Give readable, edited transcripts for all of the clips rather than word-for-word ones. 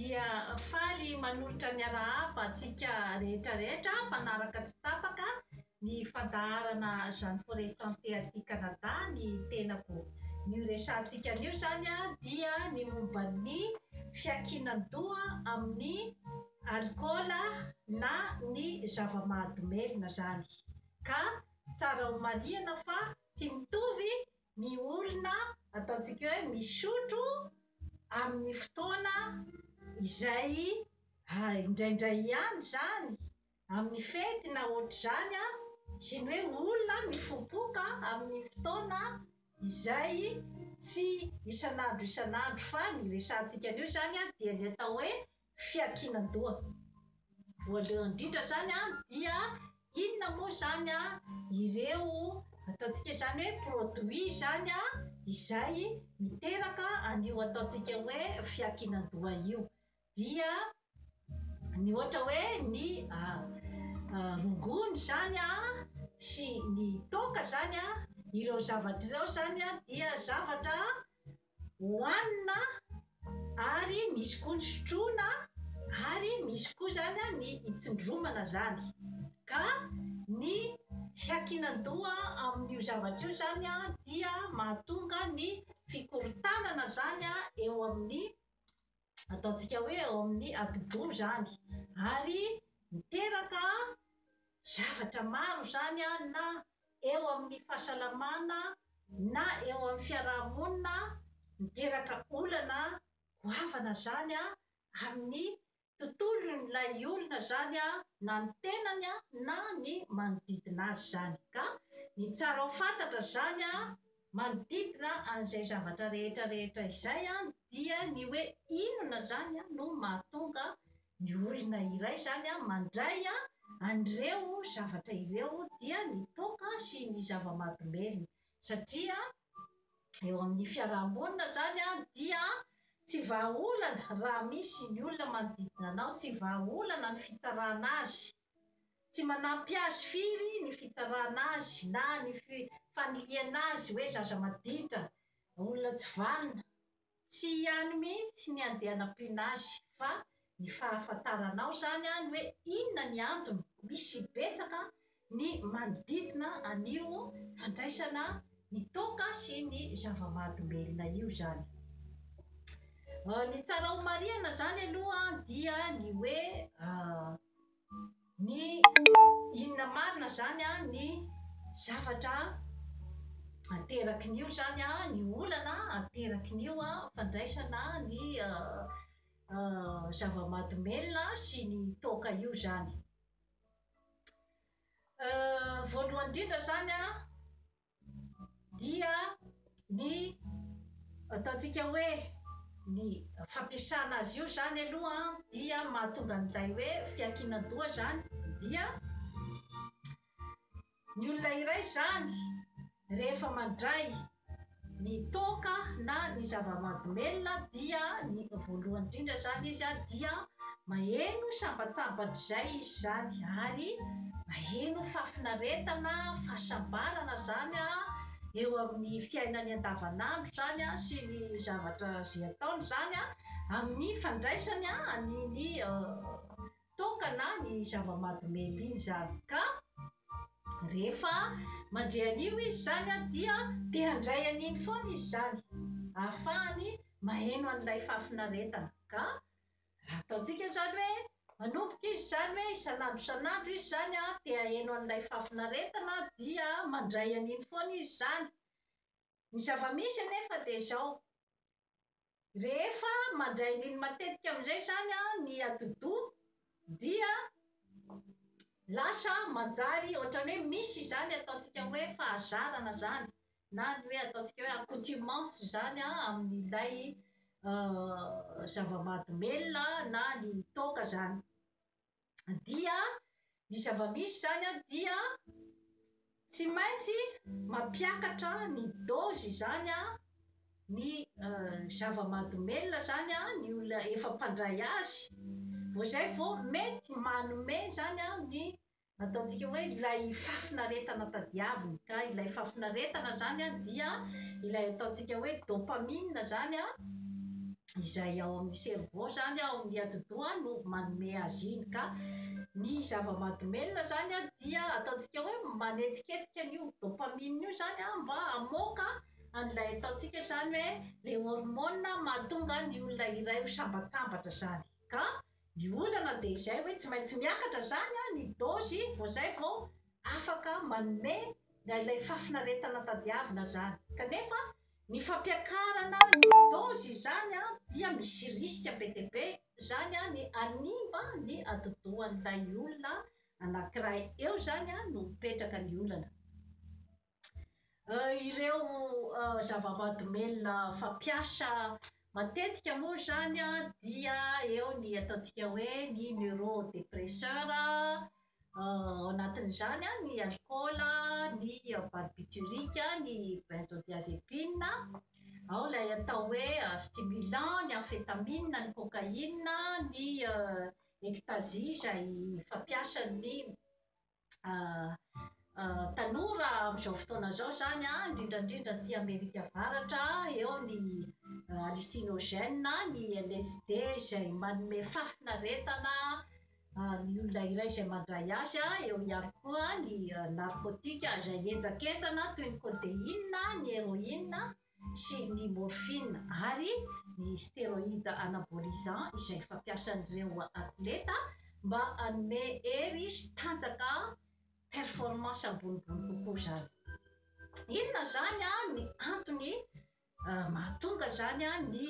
Dia faly manolotra ny arahaba antsika rehetra rehetra mpanaraka tsy tapaka ny fandaharana Jeanne Forest Santé aty Canada ny tenako. Ny ho resahantsika anio izany dia ny momba ny fiankinan-doha amin'ny alikaola na ny zava-mahadomelina izany. Ka tsara ho marihana fa tsy mitovy ny olona ataontsika hoe misotro amin'ny fotoana izay indraindray ihany izany, amin'ny fety na ohatr'izany sy ny hoe olona mifopoka amin'ny fotoana izay tsy isan'andro isan'andro fa ny resahantsika an'io izany dia ny atao hoe fiankinan-doha. Voalohany indrindra izany dia inona moa izany ireo ataontsika izany hoe produit izany izay miteraka an'io ataontsika hoe fiankinan-doha io. Dia ny ohatra hoe ny rongony izany sy ny toaka izany, ireo zavatra ireo izany dia zavatra hohanina ary misy koa ny sotroina ary misy koa izany ny itsindromana izany. Ka ny fiankinan-doha amin'io zavatra io izany dia mahatonga ny fikorontanana izany eo amin'ny ataontsika hoe eo amin'ny atidoha izany ary miteraka zavatra maro izany na eo amin'ny fahasalamana na eo amin'ny fiaraha-monina, miteraka olana goavana izany amin'ny tontolon'ilay olona izany na ny tenany na ny manodidina azy izany. Ka ny tsara ho fantatra izany manodidina an'izay zavatra rehetra rehetra izay dia ny hoe inona izany no mahatonga ny olona iray izany mandray an'ireo zavatra ireo dia ny toaka sy ny zava-mahadomelina satria eo amin'ny fiaraha-monina izany dia tsy vahaolana raha misy ny olona manodidina anao, tsy vahaolana ny fitsarana azy, tsy manampy azy firy ny fitsarana azy na ny fanilihana azy hoe zaza maditra, olona tsy vanona. Tsy ihany mihitsy ny andeha hanampiana azy fa ny fahafantaranao izany ny hoe inona ny antony, misy betsaka ny manodidina an'io fandraisana ny toaka sy ny zava-mahadomelina io izany. Ny tsara ho marihana izany aloha dia ny hoe Ny inona marina izany ny zavatra aterakin'io izany, ny olana aterakin'io fandraisana ny zava-mahadomelina sy ny toaka io izany. Voalohany indrindra izany dia ny ataontsika hoe ny fampiasana azy io izany aloha dia mahatonga an'ilay hoe fiankinan-doha izany dia ny olona iray izany rehefa mandray ny toaka na ny zava-mahadomelina dia ny voalohany indrindra izany izy dia maheno sambatsambatra izay izy izany ary maheno fahafinaretana, fahasambarana izany eo amin'ny fiainany andavanandro izany sy ny zavatra izay ataony izany amin'ny fandraisany an'iny toaka na ny zava-mahadomelina iny izany ka rehefa mandre an'io izy izany dia te handray an'iny foana izy izany ahafahany maheno an'ilay fahafinaretana ka raha ataontsika izany hoe manomboka izy izany hoe isan'andro isan'andro izy izany te haheno an'ilay fahafinaretana dia mandray an'iny foana izy izany. Ny zava-misy anefa dia izao, Rehefa mandray an'iny matetika amin'izay izany ny atidoha dia lasa manjary ohatran'ny hoe misy izany ataontsika hoe fahazarana izany na ny hoe ataontsika hoe accoutumance izany amin'ilay zava-mahadomelina na ny toaka izany. Dia ny zava-misy izany dia tsy maintsy mampiakatra ny dose izany ny zava-mahadomelina izany ny olona efa mpandray azy vao izay vao mety manome izany ny ataontsika hoe ilay fahafinaretana tadiaviny ka ilay fahafinaretana izany dia ilay ataontsika hoe dopamine izany. Izay ao amin'ny cerveau izany, ao amin'ny atidoha no manome azy iny. Ka ny zava-mahadomelina izany dia ataontsika hoe manetsiketsika an'io dopamine io izany mba hamoaka an'ilay ataontsika izany hoe ilay hormone mahatonga ny olona iray ho sambatsambatra izany. Ka ny olana dia izay hoe tsy maintsy miakatra izany ny dose vao izay vao afaka manome ilay fahafinaretana tadiavina izany. Kanefa ny fampiakarana ny dose izany dia misy risque be dia be izany ny hanimba ny atidohan'ilay olona anankiray. Eo izany no mipetraka ny olana. Ireo zava-mahadomelina fampiasa matetika moa izany dia eo ny ataontsika hoe ny neurodépresseur, ao anatin'izany ny alikaola, ny barbiturique, ny benzodiazépine, ao ilay atao hoe stimulant, ny amphétamine, ny cocaïne, ny ecstasy izay fampiasan'ny tanora amin'izao fotoana izao izany, indrindra indrindra aty Amerika Avaratra, eo ny hallucinogène, ny LSD izay manome fahafinaretana ny olona iray izay mandray azy, eo ihany koa ny narkotika izay henjakenjana toy ny codéine, ny héroïne sy ny morphine ary ny stéroïde anabolisant izay fampiasan'ireo atleta mba hanome hery sy tanjaka performance ambonimbony kokoa izany. Inona izany ny antony mahatonga izany ny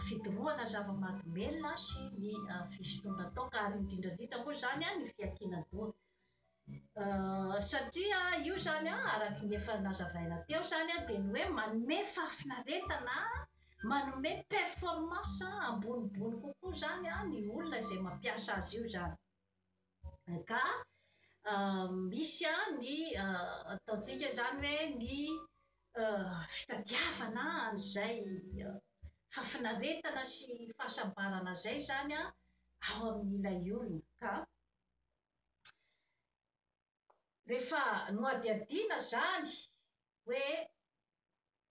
fidorohana zava-mahadomelina sy ny fisotroana toaka ary indrindra indrindra moa izany ny fiankinan-doha? Satria io izany araka ny efa nazavaina teo izany dia ny hoe manome fahafinaretana, manome performance ambonimbony kokoa izany ny olona izay mampiasa azy io izany. Ka misy ny ataontsika izany hoe ny fitadiavana an'izay fahafinaretana sy fahasambarana izay izany ao amin'ilay olona. Ka rehefa nohadihadiana izany hoe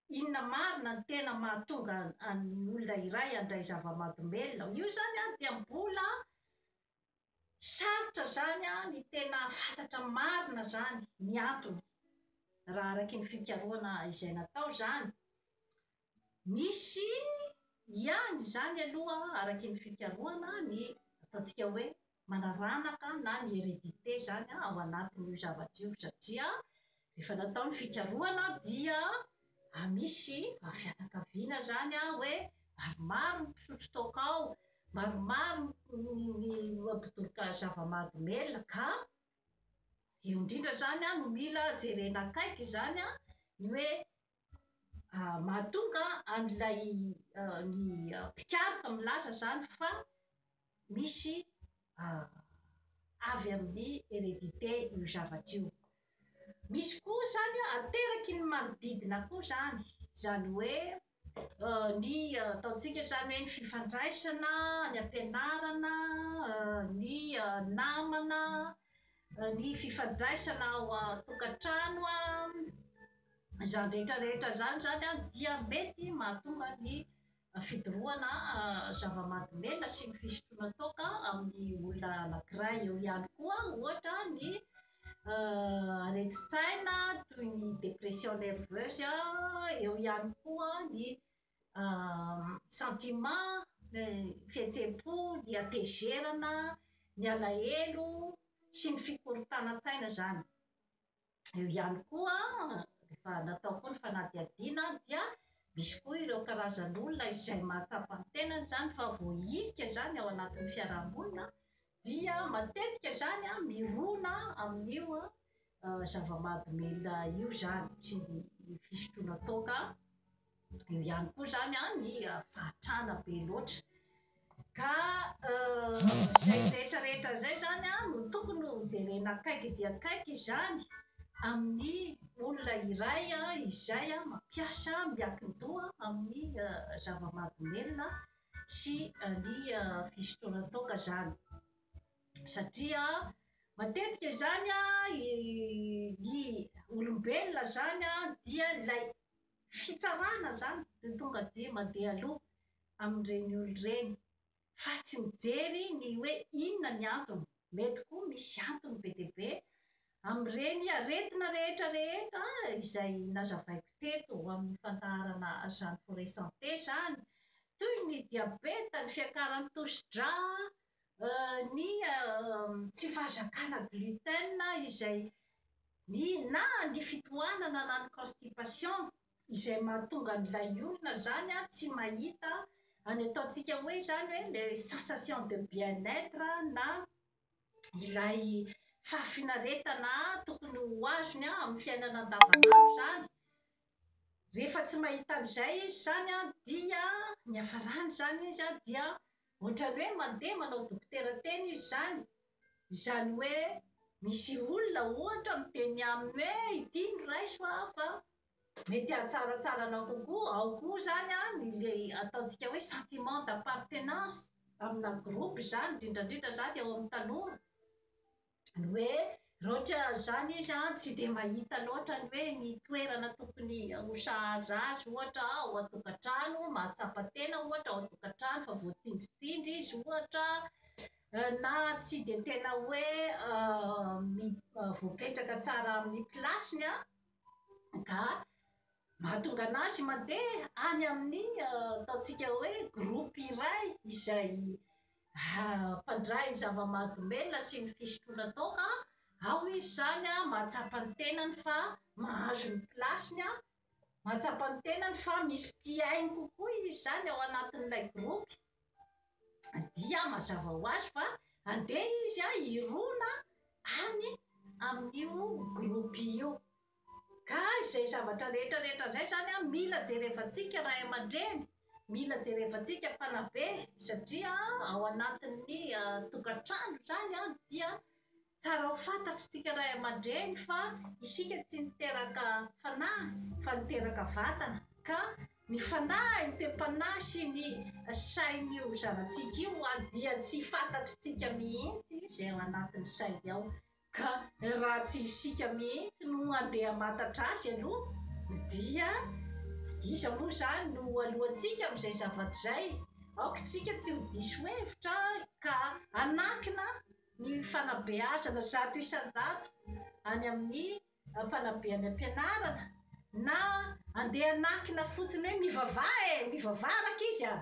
inona marina ny tena mahatonga ny olona iray handray zava-mahadomelina, io izany dia mbola sarotra izany ny tena fantatra marina izany ny antony raha araky ny fikarohana izay natao izany. Misy ihany izany aloha araky ny fikarohana ny ataontsika hoe manaranaka na ny hérédité izany ao anatin'io zavatra io, satria rehefa natao ny fikarohana dia misy fianakaviana izany hoe maromaro ny mpisotro toaka ao, maromaro ny mpidoroka zava-mahadomelina, ka eo indrindra izany no mila jerena akaiky izany ny hoe mahatonga an'ilay ny mpikaroka milaza izany fa misy avy amin'ny hérédité io zavatra io. Misy koa izany ateraky ny manodidina koa izany, izany hoe ny ataontsika izany hoe ny fifandraisana, ny ampianarana, ny namana, ny fifandraisana ao an-tokantrano, izany rehetra rehetra izany izany dia mety mahatonga ny fidorohana zava-mahadomelina sy ny fisotroana toaka amin'ny olona anankiray. Eo ihany koa ohatra ny aretin-tsaina toy ny dépression nerveuse, eo ihany koa ny sentiment, ny fihetseham-po, ny hatezerana, ny alahelo sy ny fikorontanan-tsaina izany. Eo ihany koa, rehefa natao koa ny fanadihadiana dia misy koa ireo karazan'olona izay mahatsapa ny tenany izany fa voahilika izany ao anatin'ny fiarahamonina dia matetika izany mirona amin'io zava-mahadomelina io izany sy ny fisotroana toaka. Eo ihany koa izany ny fahantrana be loatra. Ka izay rehetra rehetra izay izany no tokony ho jerena akaiky dia akaiky izany amin'ny olona iray izay mampiasa miankin-doha amin'ny zava-mahadomelina sy ny fisotroana toaka izany. Satria matetika izany ny olombelona izany dia ilay fitsarana izany no tonga dia mandeha aloha. amin'ireny olona ireny fa tsy mijery ny hoe inona ny antony. Mety koa misy antony be dia be amin'ireny aretina rehetra rehetra izay nazavaiko teto amin'ny fandaharana Jeanne Forêt Santé izany, toy ny diabeta, ny fiakaran'ny tosidra, ny tsy fahazakana gluten izay ny na ny fitohanana na ny constipation izay mahatonga an'ilay olona izany tsy mahita ny ataontsika hoe izany hoe le sensation de bien-être na ilay fahafinaretana tokony ho azony amin'ny fiainana andavanandro izany. Rehefa tsy mahita an'izay izy izany dia ny hafarany izany izy dia ohatran'ny hoe mandeha manao dokotera tena izy izany. Izany hoe misy olona ohatra miteny aminy hoe ity no raiso fa mety hahatsaratsara anao kokoa. Ao koa izany ilay ataontsika hoe sentiment d'appartenance amina groupe izany, indrindra indrindra izany eo amin'ny tanora. Ny hoe raha ohatra izany izy tsy dia mahita loatra ny hoe ny toerana tokony ho sahaza azy ohatra ao an-tokantrano, mahatsapa tena ohatra ao an-tokantrano fa voatsindritsindry izy ohatra, na tsy dia tena hoe voapetraka tsara amin'ny place-ny ka mahatonga an'azy mandeha any amin'ny ataontsika hoe groupe iray izay mpandray ny zava-mahadomelina sy ny fisotroana toaka. Ao izy izany mahatsapa ny tenany fa mahazo ny place-ny, mahatsapa ny tenany fa misy mpihaino kokoa izy izany ao anatin'ilay groupe. Dia mazava ho azy fa andeha izy hirona any amin'io groupe io. Ka izay zavatra rehetra rehetra izay izany mila jerevantsika ray aman-dreny, mila jerevantsika mpanabe, satria ao anatin'ny tokantrano izany dia tsara ho fantatritsika ray aman-dreny fa isika tsy niteraka fanahy fa niteraka vatana. Ka ny fanahy, ny toe-panahy sy ny sain'io zanatsika io dia tsy fantatritsika mihitsy izay ao anatin'ny sainy ao. Ka raha tsy isika mihitsy no handeha hamantatra azy aloha dia iza moa izany no ho alohantsika amin'izay zavatra izay? Aoka isika tsy ho diso hevitra ka hanankina ny fanabeazana 100% any amin'ny mpanabe any am-pianarana na handeha hanankina fotsiny hoe mivavaha e, mivavaha rankizy a!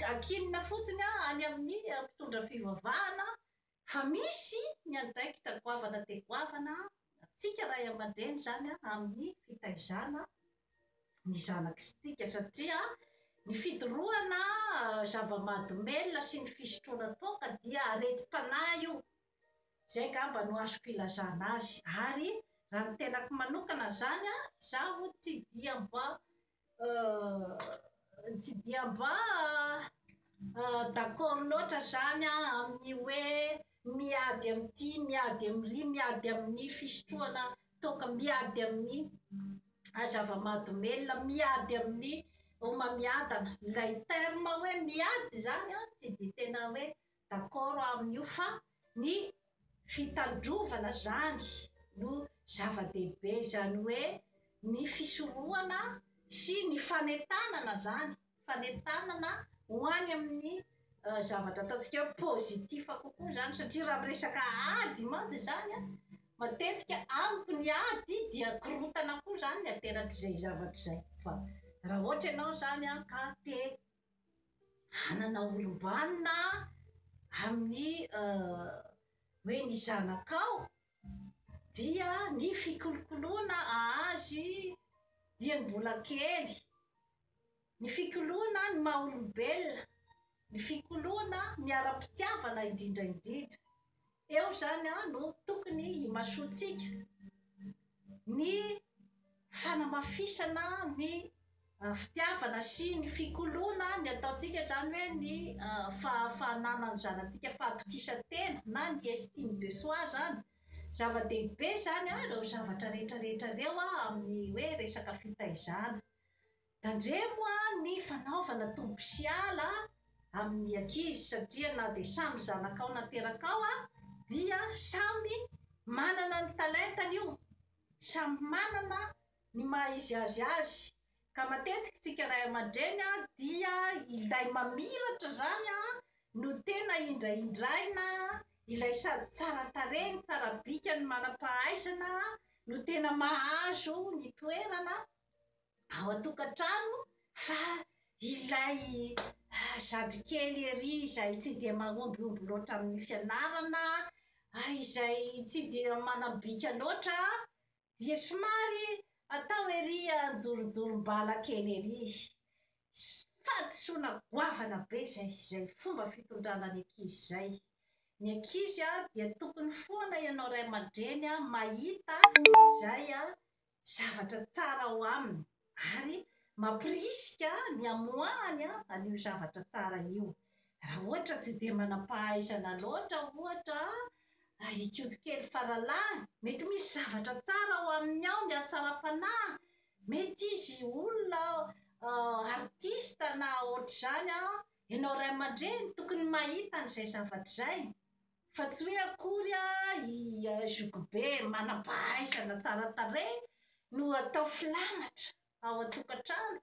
Ankinina fotsiny any amin'ny mpitondra fivavahana. Fa misy ny andraikitra goavana dia goavana antsika ray aman-dreny izany amin'ny fitaizana ny zanak'isika satria ny fidorohana zava-mahadomelina sy ny fisotroana toaka dia aretim-panahy io. Izay angamba no azoko ilazana azy. Ary raha ny tenako manokana izany, izaho tsy dia mba Tsy dia mba d'accord loatra izany aho amin'ny hoe miady amin'ity, miady amin'iry, miady amin'ny fisotroana toaka, miady amin'ny zava-mahadomelina, miady amin'ny homamiadana. Ilay terme hoe miady izany an, tsy dia tena hoe d'accord aho amin'io fa ny fitandrovana izany no zava-dehibe, izany hoe ny fisorohana sy ny fanentanana izany, fanentanana ho any amin'ny zavatra ataontsika hoe positif kokoa izany satria raha miresaka ady mantsy izany an, matetika amiko ny ady dia korontana koa izany ny aterak'izay zavatra izay fa raha ohatra ianao izany an ka te hanana olom-banona amin'ny hoe ny zanakao dia ny fikolokoloana azy dieny mbola kely, ny fikoloana ny maha olombelona, ny fikoloana ny ara-pitiavana indrindra indrindra. Eo izany no tokony himasoantsika ny fanamafisana ny fitiavana sy ny fikoloana ny ataontsika izany hoe ny fananan'ny zanatsika fahatokisan-tena na ny estime de soi izany. Zava-dehibe izany ireo zavatra rehetra rehetra ireo amin'ny hoe resaka fitaizana. Tandremo ny fanaovana tompo sy ala amin'ny ankizy satria na dia samy zanakao naterakao dia samy manana ny talentany io, samy manana ny maha izy azy azy. Ka matetika isika ray aman-dreny dia ilay mamiratra izany no tena indraindraina, ilay sady tsara tarehy no tsara bika no manam-pahaizana no tena mahazo ny toerana ao an-tokantrano fa ilay zandrikely ery izay tsy dia mahombiomby loatra amin'ny fianarana, izay tsy dia manam-bika loatra dia somary atao ery anjoronjorom-bala kely ery. Fahadisoana goavana be izay, izay fomba fitondrana ny ankizy izay. Ny ankizy dia tokony foana ianao ray aman-dreny mahita izay zavatra tsara ao aminy ary mampirisika ny hamoahany an'io zavatra tsara io. Raha ohatra tsy dia manam-pahaizana loatra ohatra Ikoto kely faralahy, mety misy zavatra tsara ao aminy ao, ny hatsaram-panahy, mety izy olona artiste na ohatr'izany an, ianao ray aman-dreny tokony mahita an'izay zavatra izay, fa tsy hoe akory i zokibe manam-pahaizana tsara tarehy no atao filamatra ao an-tokantrano,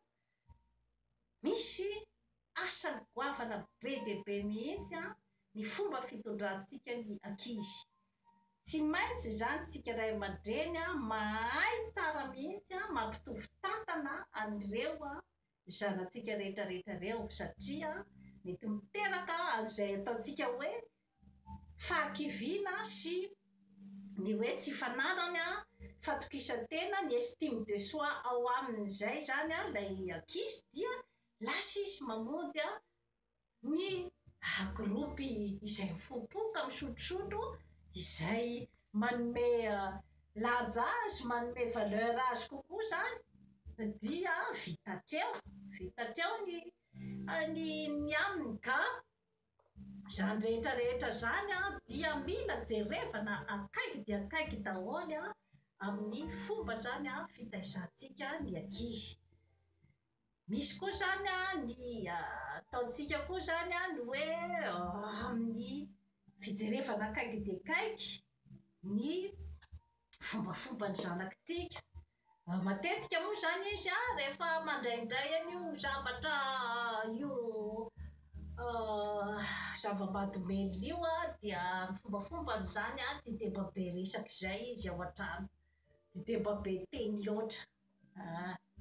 misy asany goavana be dia be mihitsy ny fomba fitondrantsika ny ankizy. Tsy maintsy izany tsika ray aman-dreny mahay tsara mihitsy mampitovy tantana an'ireo zanatsika rehetra rehetra ireo satria mety miteraka an'izay ataontsika hoe fahakiviana sy ny hoe tsy fananany fatokisan-tena, ny estime de soi ao aminy izay izany ilay ankizy dia lasa izy mamonjy ny gropy izay mifopoka, misotrosotro, izay manome lanja azy, manome valeur azy kokoa izany dia vita hatreo, vita hatreo ny ny aminy ka izany rehetra rehetra izany dia mila jerevana akaiky dia akaiky daholo amin'ny fomba izany fitaizantsika ny ankizy. Misy koa izany ny ataontsika koa izany ny hoe amin'ny fijerevana akaiky dia akaiky ny fombafomban'ny zanakitsika. Matetika moa izany izy rehefa mandraindray an'io zavatra io zava-mahadomelina io dia ny fombafombany izany tsy dia mba be resaka izay izy ao an-trano, tsy dia mba be teny loatra.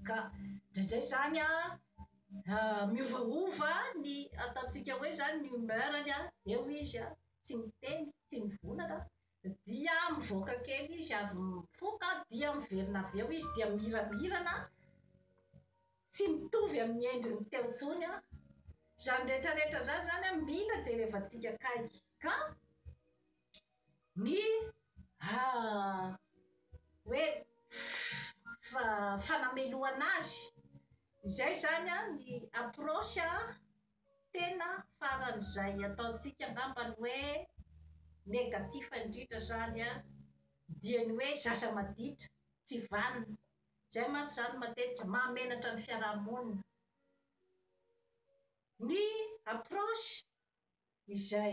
Ka indraindray izany miovaova ny ataontsika hoe izany ny humeur-ny, eo izy tsy miteny, tsy mivolana, dia mivoaka kely izy avy mifoka dia miverina avy eo izy dia miramirana, tsy mitovy amin'ny endriny teo intsony. Izany rehetra rehetra izany izany mila jerevantsika akaiky ka ny hoe fanamelohana azy, izay izany ny approche tena faran'izay ataontsika angamba ny hoe négatif indrindra izany dia ny hoe zaza maditra, tsy vanona. Izay mantsy izany matetika mahamenatra ny fiarahamonina. Ny approche izay.